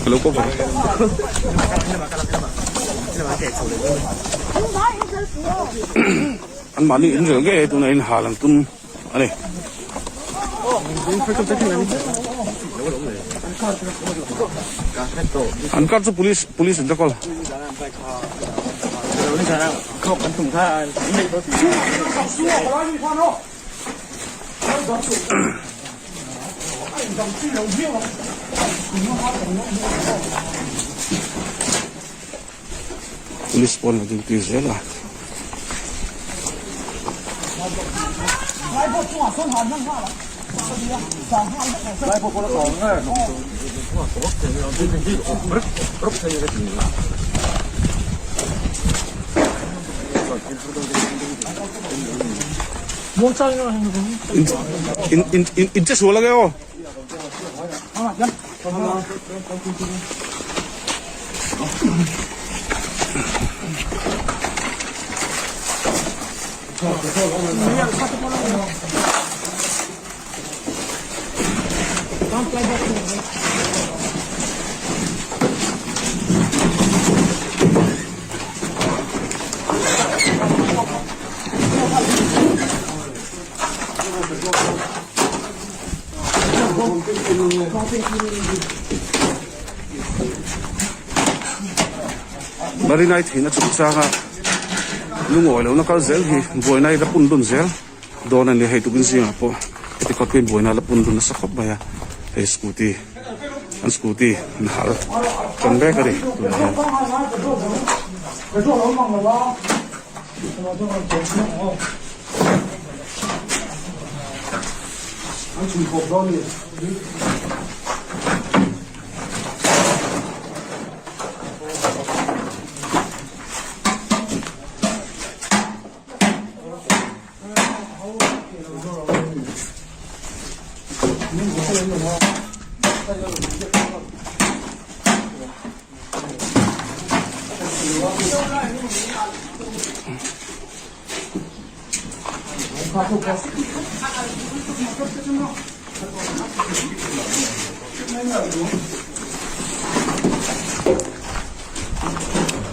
Ka lo cover. An mahni in rel ngei tuna in hal an tum a ni. An car chu police police in ta kawl. Police pawn a duty zel a. In in in in che sual ange aw. Marinai theihna chungchanga lungawi lohna kal zel hi buaina hi la pun dun zel dawn a ni. Hei tukin zingah pawh heti khawpin buaina la pun dun nasa khawp mai a, hei scooty an scooty an hal tan mek a ni tunah hian.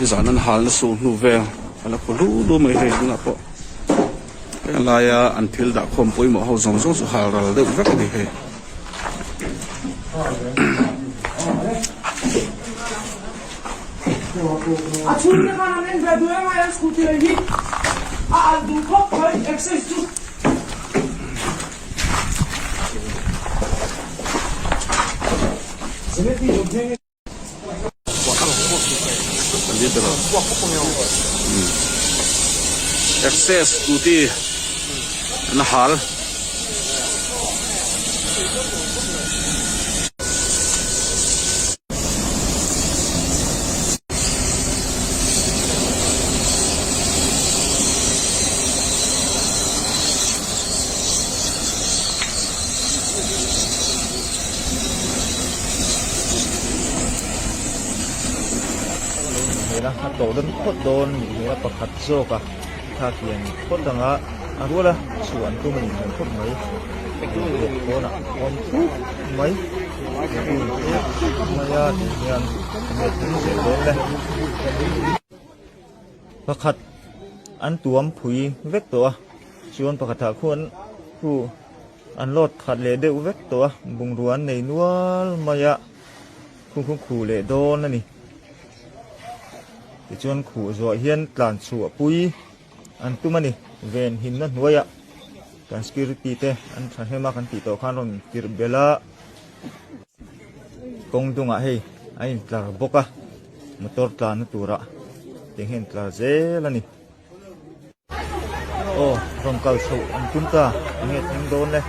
Nizan an hal na suh hnu vel a la khaw lu lu mai hei tunah pawh heng laia an thil dah khawm pawimawh ho zawng zawng chu hal ral deuh vek a ni hei. Access scooty an hal. A tawh dawn phawt dawn nih hmel a pakhat zawk a thlak hian phawt anga a rual a chhuah an tum a nih hmel khawp mai pawnah awm thup mai mai a tih hian enge thleng zel dawn le pakhat an tuam phui vek tawh a chuan pakhatah khuan khu an load khat leh deuh vek tawh a bungrua an nei nual mai a khung khu khuh leh dawn a ni tichuan khuh zuah hian tlan chhuah pui an tum a ni ven himna hnuaiah kan security te an thahnem a kan tih tawh khan rawn tirh belh a kawng dungah hei a intlar bawk a motor tlanna turah tiang hian a intlar zel a ni. Aw rawn kal chhoh an tum ta enge thleng dawn le.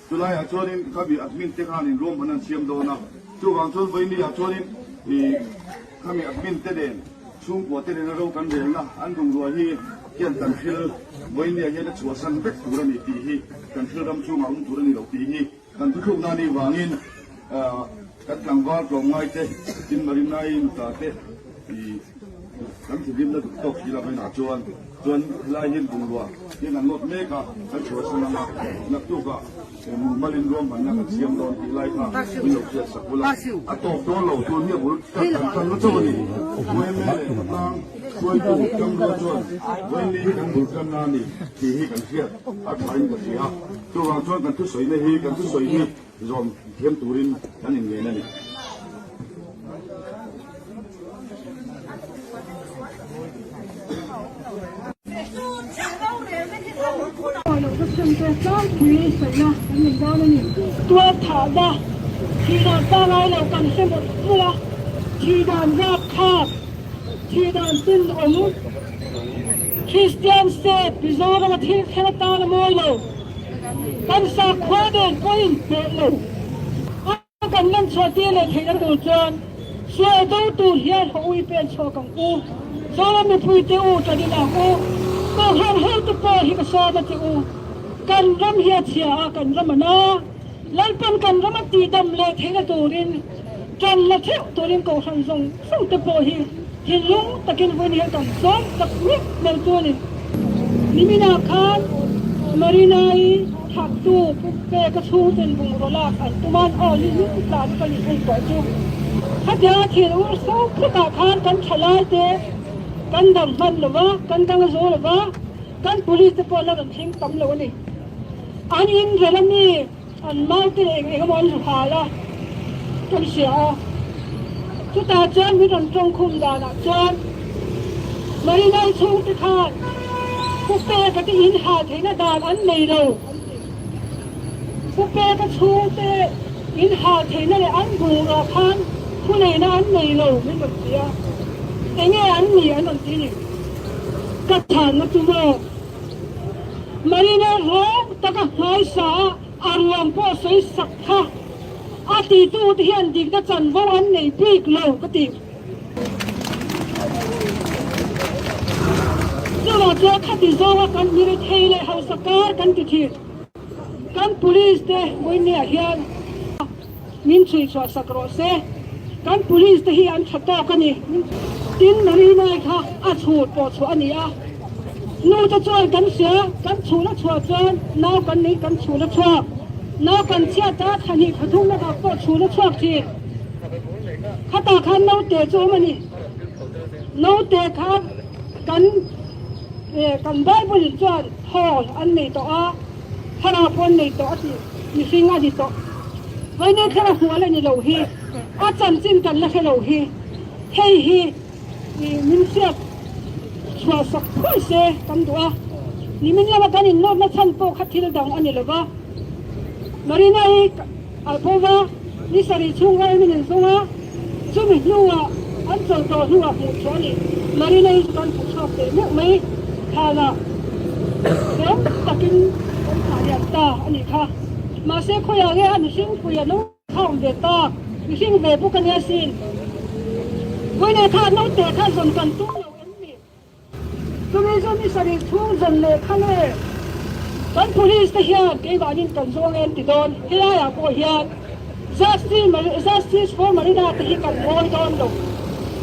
Chulaiah chuanin khami admin te khanin ruahman an siam dawn a, chuvang chuan vawinia chuanin ih khami admin te nen chhungkua te nena ro kan relna an bungrua hi hian kan thil vawinia hian a chhuahsan vek tur a ni tih hi kan thil ram chhungah awm tur a ni lo tih hi kan thuthlukna a nih vangin kan tlangval tlawmngai te tin Marinai nuta te ih Kan thinrimna duh tawk si lo inah chuan chuan helai hian bungrua hian an lawt mek a, kan chhuah san ang a, naktukah mumalin ruahmanna kan siam dawn tih lai kha min lo hriat sak bul a, a tawp dawn lo tun hi a bul tak kan tan na chauh a ni. Vawiin leh khawtlang hruaitu Ṭangrual chuan vawiin hi kan bul tanna a ni tih hi kan hriat a thain ka hria a, chuvang chuan kan thusawina hi kan thusawi hi zawm thiam turin kan inngen a ni. Tualthahna thihdan pangai lo kan hre mawlh mawlh a, thihdan rapthlak, thihdan tenawm. Kristian state Mizoram a thil thleng atan a mawi lo. Kan sakhua nen pawh inhmeh lo. A kan lan chhuah tir leh theihna tur chuan sual do tur hian haw ui pen chhuak ang u. Zoram mipuite u tan in ang u. Kohhran hotu pawh hi ka sawm a ti u. Kan ram hi a chhia a, kan ram a na. Lalpan kan ram a tihdam leh theihna turin tan la theuh turin Kohhran zawng zawng te pawh hi thinlung takin vawiin hian kan sawm tak mek mai chu a ni. Niminah khan Marina-i thaktu Pu Peka chhungten bungraw lak an tum a, aw ni hlim tlan ka nih hei tawh chu. Khatianga thil ur so phutah khan kan thalai te kan dam hman lo va, kan dang a zo lo va, kan police te pawh an la rawn thleng tam lo a ni. An inrel a mi an mau te leh eng eng emaw an zu hal a kan hria a. Chutah chuan min rawn tawngkhum danah chuan Marinai chhungte khan Pu Peka te in hal theihna dan an nei lo an ti. Pu Peka chhungte in hal theihna leh an bungrah khan thuneihna an nei lo min rawn ti a. Enge an ni an rawn ti ni? Ka chhanna chu maw? Marina rawng taka hmaisa a a ruang pawh sawi sak kha a titu te hian dikna chanvo an nei bik lo ka ti. Chuvang chuan khati zawnga kan miri thei leh hausa kar kan ti thin. Kan police te vawinia hian min chhui chhuah sak rawh se. Kan police te hi an tha tawk a ni. Tin Marina-i kha a chhut pawh chhuah a ni a. Nu te chuan kan hria, kan chhun a chhuah chuan nau kan nei kan chhun a chhuak. Nau kan chhiat a, thla hnih thla thum lakah pawh chhun a chhuak thin. Khatah khan naute chu awm a ni. Naute kha kan kan Bible in chuan thawl an nei tawh a, thlarau pawh an nei tawh a ti, mihring a ni tawh. Vawiin thlara hmuh a la ni lo hi, a chanchin kan la hre lo hi, hei hi min hriat chhuah sak phuai se kan duh a. Nimin lama kan innawtna chhan pawh kha thil dang a ni lo va. Marina-i a bo va, ni sarih chhung raiin an inzawng a, chumi hnuah an chawlh tawh hnuah hmuh chhuah a ni. Marina-i chu kan hmuh chhuak teh meuh mai, thlanah hlawm takin kan thlah lian ta a nih kha. Mahse khawiah nge a mihring pui a lo khawm ve tak, mihring ve bawk a nia sin. Vawiin kha naute kha zawn kan tum lo em ni? Chumi chu ni sarih chhung zawn leh kha nge kan police te hian keimahnin kan zawng em ti dawn helaiah pawh hian Justice for Marina te hi kan ngawi dawn lo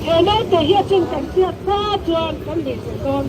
he naute hi a chin kan hriat hma chuan kan beisei dawn.